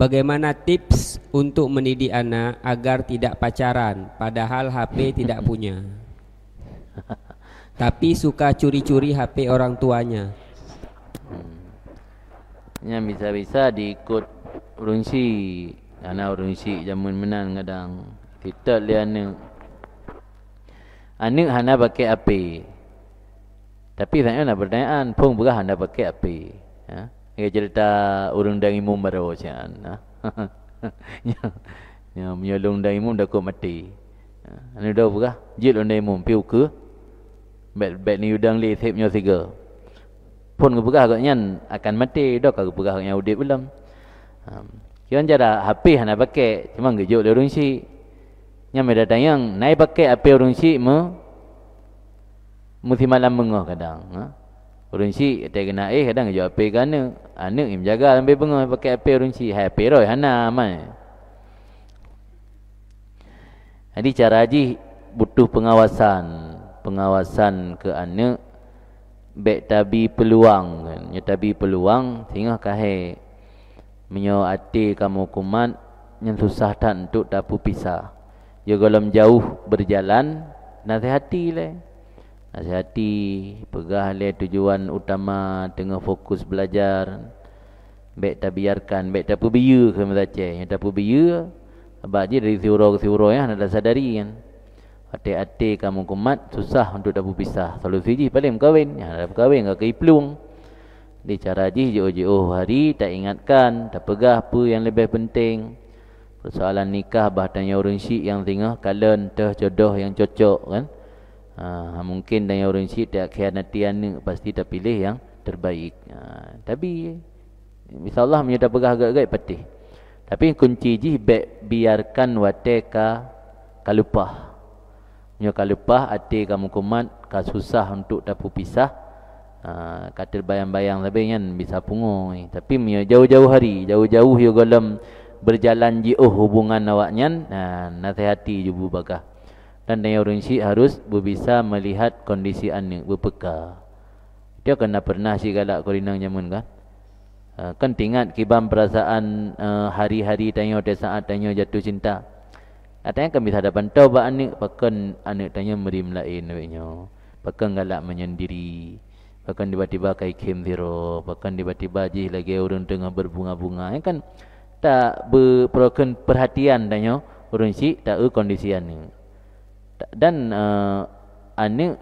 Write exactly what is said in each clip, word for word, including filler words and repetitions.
Bagaimana tips untuk mendidik anak agar tidak pacaran padahal H P tidak punya? Tapi suka curi-curi H P orang tuanya. Nyan bisa-bisa diikut ureuëng syik. Karena ureuëng syik jameun meunan kadang sitot lé aneuëk. Aneuëk hana pakai H P. Tapi saat nyoe na pertanyaan, phon peugah hana pakai H P. Ha? Lagée cerita ureuëng dang imum baroe sian. Ha? Nyoe, nyoe meunyoe lôn dang imum takot maté. Ha? Anu dah peugah, jeuet lôn dang imum, piu keu. Bèk bèk neuyue dang lé seb nyoe sigoe. Phon geupeugah gobnyan akan maté, dak ka geupeugah gobnyan udeb ulom. Ha. Kiban cara H P hana pakai, cuma geujok lé ureuëng syik. Nyan meunyo tanyong, na pakai H P ureuëng syik meu meusimalam beungoh kadang. Ha. Ureuëng syik teuh keunan éh kadang geujok H P keu aneuëk. Aneuëk nyang jaga sampai beungoh pakai H P ureuëng syik. Hai H P roh hana mai. Jadi cara jih butuh pengawasan, pengawasan keu aneuëk. Bèk tabi peuluang, nyoe tabi peuluang singoh kahé. Meunyoe até kamoe kumat, nyan susah that untuk tapeupisah. Yôh gohlom jauh berjalan, nasihati lé. Nasihati, peugah lé tujuan utama teungoh fokus belajar. Bèk tabiarkan, bèk tapeubiyeu keu meusacé. Nyang tapeubiyeu, abak jih dari siuroe keu siuroe nyang hana tasadari nyan. Até-até kamoe kumat, susah untuk tapeupisah. Solusi jih paléng meukawen. Nyang hana tapeukawen ka keu iplueng. Di cara jih jiôh-jiôh hari taingatkan, tapeugah peue nyang leubeh penting. Persoalan nikah bah tanyoe ureuëng syik nyang singoh kalon teuh jodoh nyang cocok kan. Ha, mungkin tanyoe ureuëng syik takhianati aneuëk, pasti tapiléh nyang terbaik. Ha, tapi insyaallah meunyoe tapeugah gét-gét patéh. Tapi kunci jih bèk biarkan watée ka ka leupah. Nyoe ka leupah até ka meukumat, ka susah untuk tapeupisah, ha, ka teubayang-bayang sabe nyan bisa pungoe. Tapi meunyoe jauh-jauh hari, jauh-jauh yôh gohlom berjalan jiôh hubungan awaknyan, ha, nasihati ju bubagah. Dan tanyoe ureuëng syik harus beubisa melihat kondisi aneuëk beupeuka. Dia kan na pernah syik galak keu inong jameun kan? Ha, kan teuingat kiban perasaan, eh, hari-hari tanyoe, teusaat tanyoe jatuh cinta. Ateueh kan bisa tapantoe bak aneuëk, pakon aneuëk tanyoe meuri meulaén awaknyoe, pakon galak menyendiri, pakon tiba-tiba ka ikhém sidroe, pakon tiba-tiba jih lagée ureuëng teungoh berbunga-bunga. Nyan kan tabeuprokon perhatian tanyoe ureuëng syik taeu kondisi aneuëk. Dan, eh, aneuëk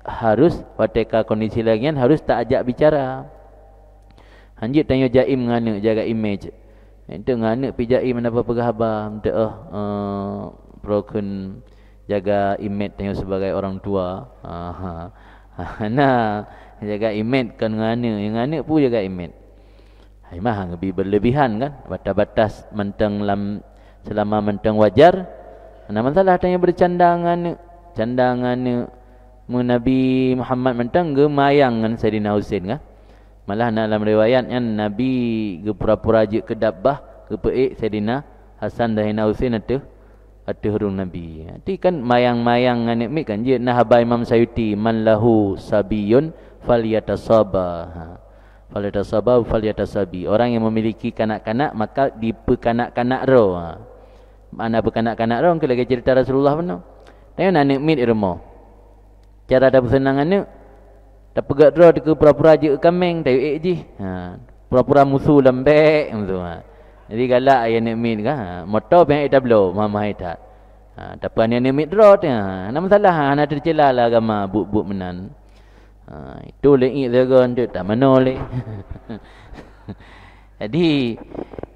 harus watée ka kondisi lagée nyan harus taajak bicara. Hanjeuet tanyoe jaim ngon aneuëk, jaga imej. Nyan teuk ngon aneuëk pih jaim hana peugah haba, meuteuk, eh, prokon jaga imej tanyoe sebagai orang tua. Aha. Hana, jaga imej kon ngon aneuëk. Ngon aneuëk peue jaga imej? Hai mah ngeubri berlebihan kan? Batas-batas mantong lam, selama mantong wajar. Hana masalah tanyoe bercanda ngon aneuëk. Canda ngon aneuëk. Meu Nabi Muhammad mantong geumayang ngon Saidina Husein kan? Malah na lam riwayat nyan Nabi geupura-pura jeuet keu dabbah, geupeuék Saidina Hasan dan Saidina Husein ateueh, ateueh ureuëng Nabi. Ti kan mayang-mayang ngon aneuëk miet kan jeuet. Na haba Imam Sayuti, "Man lahu sabiyun falyatasaba." Ha. "Falyatasaba, falyatasabi." Orang yang memiliki kanak-kanak maka dipeukanak-kanak droe. Ha. Makna peukanak-kanak droe keu lagée cerita Rasulullah bunoe. Tanyoe na aneuëk miet di rumoh. Cara tapeuseunang aneuëk, tapeugét droe teuh keu pura-pura jeuet keu kaméng, tayue ék jih. Ha, pura-pura musu lom bék, musu, ha. Jadi galak ayah aneuëk miet kan, ha, moto pih ék tabloe, mahai-mahai that. Ha, tapi aneuëk miet droe teuh, ha, hana masalah, ha, hana teucela lam agama buet-buet meunan. Ha, itu lé iek sigoe teuh tamanoe lé. Jadi,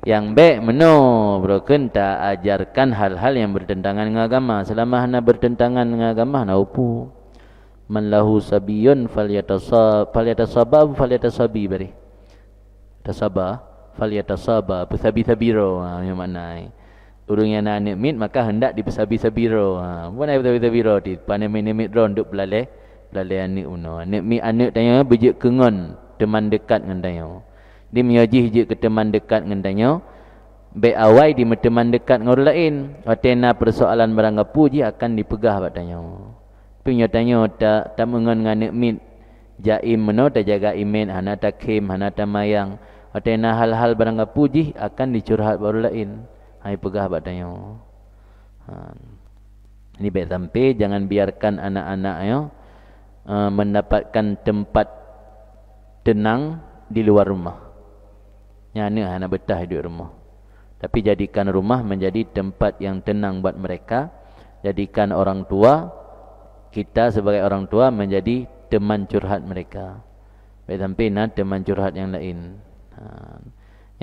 nyang bék meunoe, beureuken ta ajarkan hal-hal nyang bertentangan ngon agama. Selama hana bertentangan ngon agama, hana upu. "Man lahu sabiyun falyatasa-, falyatasaba, falyatasabi," bareh. "Tasaba, falyatasaba," peusabi-sabi droe, ha, nyang makna. Ureuëng nyang na aneuëk miet, maka hendak dipeusabi-sabi droe. Ha, bukan peusabi-sabi droe, di pane miet-miet droe untuk beulalée, beulalée aneuëk bunoe. Aneuëk miet, aneuëk tanyoe beujeuet keu ngon teuman dekat ngon tanyoe. Di meunyoe jih jeuet keu teuman dekat ngon tanyoe, bék awai jimeuteuman dekat ngon ureuëng laén. Watée na peusoalan barang gapu jih akan jipeugah bak tanyoe. Tapi meunyoe tanyoe ta-, tameungon ngon aneuëk miet, jaim meunoe tajaga imet, hana takhém, hana tamayang. Watée na hal-hal barang gapu jih akan dicurhat bak ureuëng laén. Hai peugah bak tanyoe. Ha. Jadi bék sampai jangan biarkan anak-anak nyoe eh, mendapatkan tempat tenang di luar rumah. Nyan hana betah di rumah. Tapi jadikan rumah menjadi tempat yang tenang buat mereka. Jadikan orang tua, kita sebagai orang tua menjadi teman curhat mereka. Bék sampai na teman curhat nyang laén. Ha.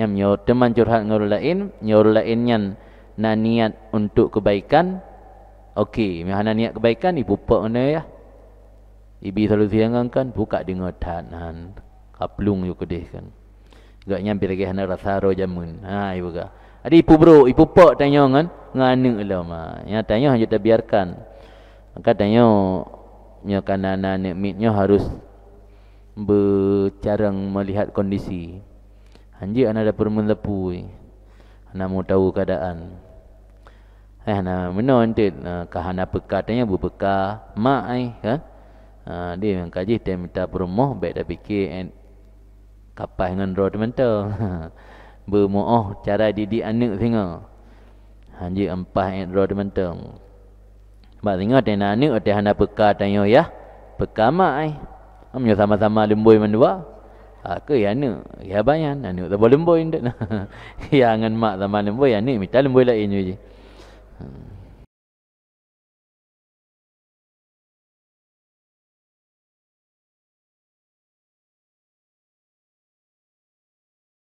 Nyam nyoe teman curhat ngon ureuëng laén, nyoe ureuëng laén nyan na niat untuk kebaikan. Oke, meuhana niat kebaikan, ipupok ngon ya. Ibi selalu siangan kan, buka deungoe that nan. Kaplung yuk keudeh kan. Gak nyam pirgeh hana rasa roh jameun. Ha, ibu ga. Adi ipubrok, ipupok tanyoe ngon ngon aneuk lom. Ha, nya tanyoe hana tabiarkan. Maka tanyoe nyoe kana aneuk miet nyoe harus bercarang melihat kondisi. Hanjeuet hana dapur meulapui. Hana mau tahu keadaan. Eh, hana meunoe entet, eh, ka hana peuka tanyoe beupeuka mak ai kan. Ha, di meuka jih teu mita peurumoh bék tapike eh, kapai ngon droe teumantong. Beumeuoh cara didik aneuk singoh. Hanjeuet ampah eh droe teumantong. Bak singoh teu na aneuk teu hana peuka tanyoe yah, peuka mak ai. Meunyoe sama-sama lumboi mandua, ha, keu ya aneuk, ya bayan, aneuk saboh lumboi entet. Ya ngon mak sama lumboi, aneuk mita lumboi laén jih. Hmm.